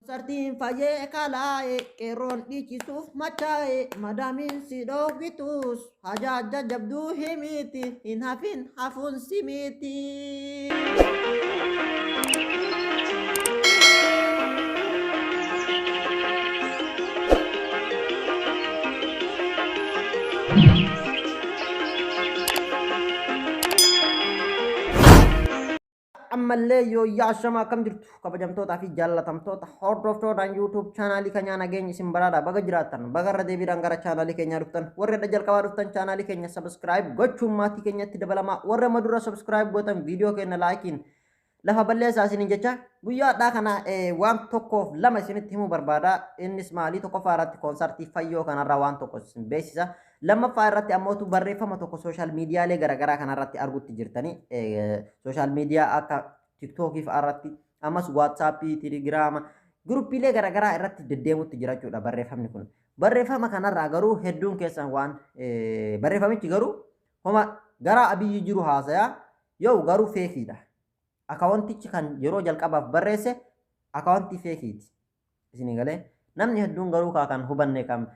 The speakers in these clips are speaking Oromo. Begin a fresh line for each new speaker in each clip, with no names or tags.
Konsartiin fayyee kalaa'e qeerroon dhiichisuuf machaa'e madaamiin si dhoowwitus hajaa jajjabduu himiti hin hafin hafuun si miti. Ammallee yooyyaa ashamaa akkam jirtu kabajamtootaa fi jaallatamtoota hordoftoota YouTube chaanaalii keenyaa nageenyi isin baraadha baga jiraattan baga irra deebiidhaan gara chaanaalii keenyaa dhuftan warri irra jalqabaa dhuftan chaanaalii keenya subscribe gochuun maatii keenyatti dabalamaa warri amma dura subscribe gootan viidiyoo keenya laayikiin lafa balleessaa isiniin jecha guyyaa hadhaa kana waan tokkoof lama isinitti himuu barbaada. Innis maalii tokkoffaa irratti koonsartii fayyoo kanarraa waan tokko isin beeksisa. Lammaffaa irratti ammootu barreeffama tokko sooshaal miidiyaalee garaagaraa kanarratti argutti jirtanii sooshaal miidiyaa akka tiktookii fa'aa irratti ammas waatsaappii, telegiraama, guruppiilee garaagaraa irratti deddeemutti jira jechuudha barreeffamni kun. Barreeffama kanarraa garuu hedduun keessan waan barreeffamichi garuu homa gara Abiyyi jiru haasayaa yoo garuu feekiidha. Akawantichi kan yeroo jalqabaaf barreesse akawantii feekiiti. Isinii galee namni hedduun garuu kaa kan hubanne kan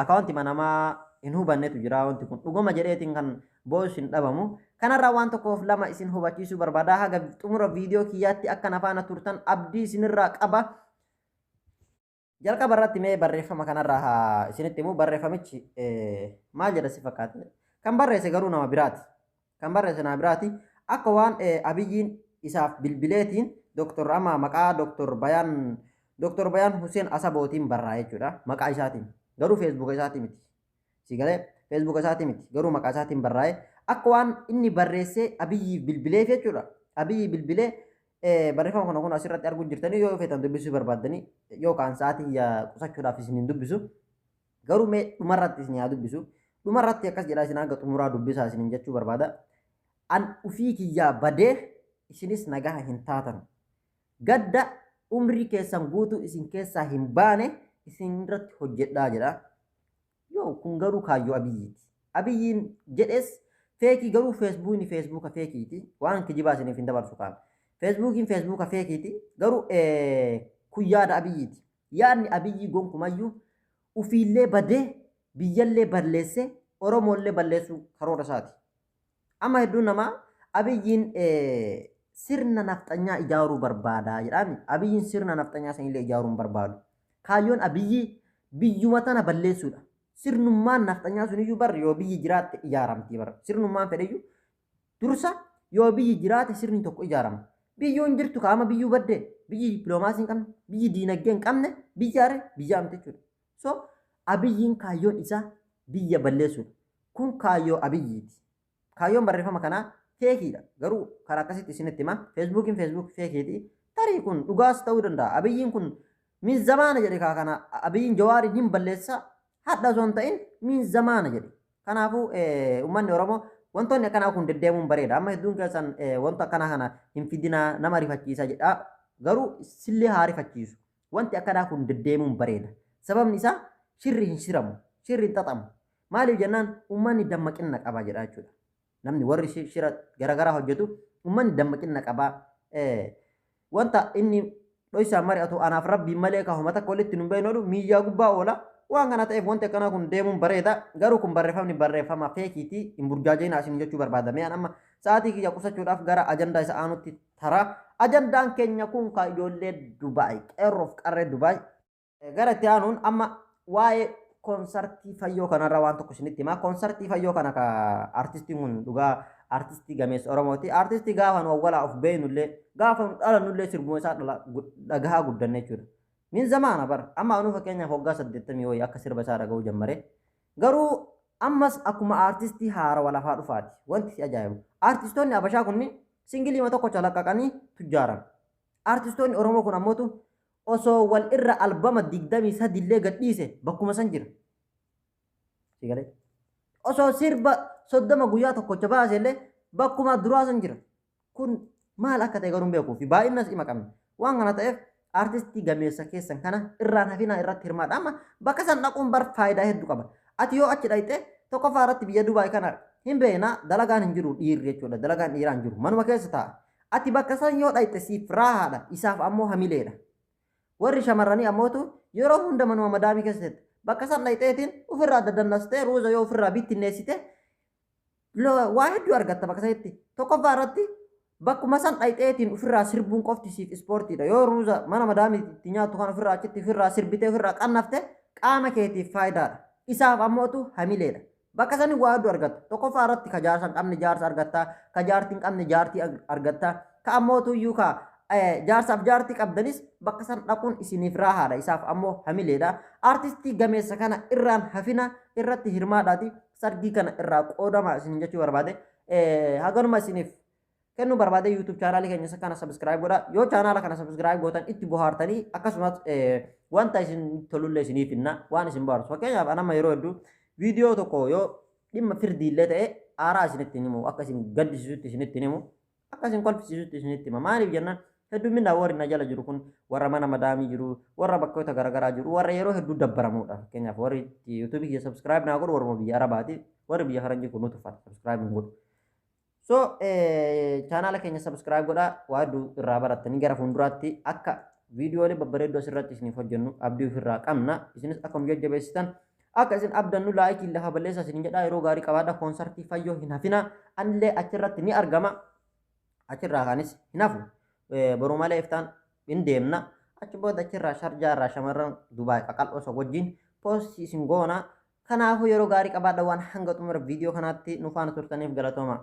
akawanti namaa hin hubannetu jira wanti kun dhuguma jedheetiin kan boo'us hin dhabamu. Kanarraa waan tokkoof lama isin hubachiisuu barbaada. Haga xumura viidiyoo kiyyaatti akka na faana turtan abdii isinirraa qaba. Jalqaba irratti mee barreeffama kanarraa haa isinitti himu. Barreeffamichi maal jedha si fakkaate? Kan barreesse garuu nama biraati. Kan barreesse nama biraati. Akka waan Abiyyiin isaaf bilbileetiin Dr. Amma maqaa Dr. Bayaan Dr. Bayaan Hussein Asabootiin barraa'e jechuudha. Maqaa isaatiin. Garuu feesbuuka isaatii miti. Si galee feesbuuka isaatii miti. Garuu maqaa isaatiin barraa'e. Akka waan inni barreessee Abiyyiif bilbileef jechuudha. Abiyyi bilbilee Barreeffama kana kun asirratti arguu jirtanii yoo feetan dubbisuu barbaaddanii yookaan sa'aatii kiyya qusachuudhaaf isin hin dubbisu. Garuu mee dhumarratti isin haa dubbisu. Dhumarratti akkas jedhaa isin hanga xumuraa dubbisaa isiniin jechuu barbaada. An ufii kiyyaa badee isinis nagaha hin taatan. Gadda umrii keessan guutuu isin keessaa hin baane isin irratti hojjedhaa jedha. Yoo kun garuu kaayyoo Abiyyiiti. Abiyyiin jedhes feekii garuu feesbuukni feesbuuka feekiiti. Waan kijibaa isiniif hin dabarsu kaan. Feesbuukiin feesbuuka feekiiti. Garuu kun yaada Abiyyiiti. Yaadni Abiyyii gonkumayyuu ufiillee badee biyyallee balleessee Oromoollee balleessuu karoora isaati. Amma hedduun namaa Abiyyiin sirna nafxanyaa ijaaruu barbaada jedhaami. Abiyyiin sirna nafxanyaa sanillee ijaaruu hin barbaadu. Kaayyoon Abiyyii biyyuma tana balleessuudha. Sirnummaan nafxanyaa suniyyuu bar yoo biyyi jiraatte ijaaramti bar. Sirnummaan fedheyyuu dursa yoo biyyi jiraate sirni tokko ijaarama. Biyyuu hin jirtu kaama biyyuu badde biyyi dippiloomaasii hin qabne biyyi diinagdee hin qabne biyya are biyyaa miti jechuudha. So Abiyyiin kaayyoon isaa biyya balleessuudha. Kun kaayyoo Abiyyiiti. Kaayyoon barreeffama kanaa feekiidha. Garuu karaa akkasitti isinitti hima. Feesbuukiin feesbuuk feekiiti. Tarii kun dhugaas ta'uu danda'a. Abiyyiin kun min zamaana jedhe kaa kana Abiyyiin Jawaariin hin balleessa hadha osoo hin ta'in min zamaana jedhe. Kanaafuu uummanni Oromoo wantoonni akkanaa kun deddeemuun bareeda. Amma hedduun keessan wanta akkanaa kana hin fidinaa nama rifachiisa jedha. Garuu sillee haa rifachiisu. Wanti akkanaa kun deddeemuun bareeda. Sababni isaa shirri hin shiramu, shirri hin xaxamu. Maaliif jennaan uummanni dammaqinna qaba jedha jechuudha. Namni warri shira garaagaraa hojjetu uummanni dammaqinna qaba. Wanta inni dhoysaan mari'atu anaaf rabbiin malee ka homa takka walitti nun beeknu jedhu miidiyaa gubbaa oola. Waan kana ta'eef wanti akkanaa kun deemuun bareeda. Garuu kun barreeffamni barreeffama feekiiti. Hin burjaaja'inaa isin jechuu barbaada. Mee an amma sa'aatii kiyya qusachuudhaaf gara ajandaa isa aanutti tara. Ajandaan keenya kun ka ijoollee Dubaay, qeerroof qarree Dubaay. Gara itti aanuun amma waa'ee konsartii fayyoo kanarraa waan tokko isinitti himaa. Konsartii fayyoo kana ka artistiin kun dhugaa artistii gameessa Oromooti. Artistii gaafa nu awwalaa of beeknullee gaafa nu dhalannullee sirbuma isaa dhagahaa guddanne jechuudha. Min zamaana bar amma anuu fakkeenyaaf waggaa 80 wayii akka sirba isaa dhaga'uu jammare. Garuu ammas akkuma aartistii haarawa lafaa dhufaati. Wanti si ajaa'ibu. Aartistoonni Abashaa kunniin singiliima tokko calaqqaqanii tujjaaran. Aartistoonni Oromoo kun ammootu osoo wal irra albama 23 illee gadhiise bakkuma san jira. Si galee? Osoo sirba 30 guyyaa tokkocha baase illee bakkuma duraa san jira. Kun maal akka ta'e garuu hin beeku fi baay'inas ima qabna. Waan kana ta'eef artistii gameessa keessan kana irraan hafinaa irratti hirmaadha. Amma bakka san dhaquun bar faayidaa hedduu qaba. Ati yoo achi dhayxe tokkoffaa irratti biyya Dubaay kana hin beekna dalagaan hin jiru dhiirri jechuudha. Dalagaan dhiiraa hin jiru. Manuma keessa taa'a. Ati bakka san yoo dhayxe siif raahaadha isaaf ammoo hamileedha. Warri shamarranii ammootu yeroo hunda manuma madaamii keessa teetta. Bakka san dhayxeetiin ofirraa daddannastee ruuza yoo ofirraa bittinneessite waa hedduu argatta bakka sanitti. Tokkoffaa irratti bakkuma san dhayxeetiin ofirraa sirbuun qofti siif ispoortiidha. Yoo ruuza mana madaamii itti nyaattu kan ofirraa achitti ofirraa sirbitee ofirraa qannafte qaama keetiif faayidaadha. Isaaf ammootu hamileedha. Bakka sani waa hedduu argatta. Tokkoffaa irratti ka jaarsa hin qabne jaarsa argatta, ka jaartii hin qabne jaartii argatta, ka ammootu iyyuu ka jaarsaaf jaartii qabdanis bakka san dhaquun isiniif raahaadha. Isaaf ammoo hamileedha. Artistii gameessa kana irraan hafina irratti hirmaadhaati. Sargii kana irraa qoodamaa isin jechuu barbaade. Haganuma isiniif kennuu barbaade. YouTube chaanaalii keenya isa kana subscribe godha. Yoo chaanaala kana subscribe gootan itti bohaartanii akkasumas wanta isin tolullee isiniif hinna waan isin bohaarsu. Fakkeenyaaf anamma yeroo hedduu viidiyoo tokko yoo dhimma firdiillee ta'e aaraa isinitti hin himu, akka isin gaddisiisutti isinitti hin himu, akka isin kolfisiisutti isinitti hima. Maaliif jennaan hedduminaan warri na jala jiru kun warra mana madaamii jiru, warra bakkoota garaagaraa jiru, warra yeroo hedduu dabbaramuudha. Fakkeenyaaf warri YouTube kiyya subscribe naa godhu warra biyya Arabaati, warri biyya faranjii kun nu tuffata, subscribe hin godhu. So chaanaala keenya subscribe godhaa, waa hedduu irraa barattanii gara fuulduraatti akka viidiyoolee babbareeddoo asirratti isiniif hojjennu abdii ofirraa qabna. Isinis akka nu jajjabeessitan akka isin abdannu laayikiin lafa balleessaa isin jedhaa. Yeroo gaarii qabaadha. Koonsartii Fayyoo hin hafina. Anillee achirratti ni argama. Achirraa kaanis hin hafu. Boruu malee iftaan hin deemna. Achi booda achirraa Sharjaa irraa shamarran Dubaay qaqal'oo isa wajjin poostii isin goona. Kanaafuu yeroo gaarii qabaadha. Waan hanga xumura viidiyoo kanaatti nu faana turtaniif galatooma.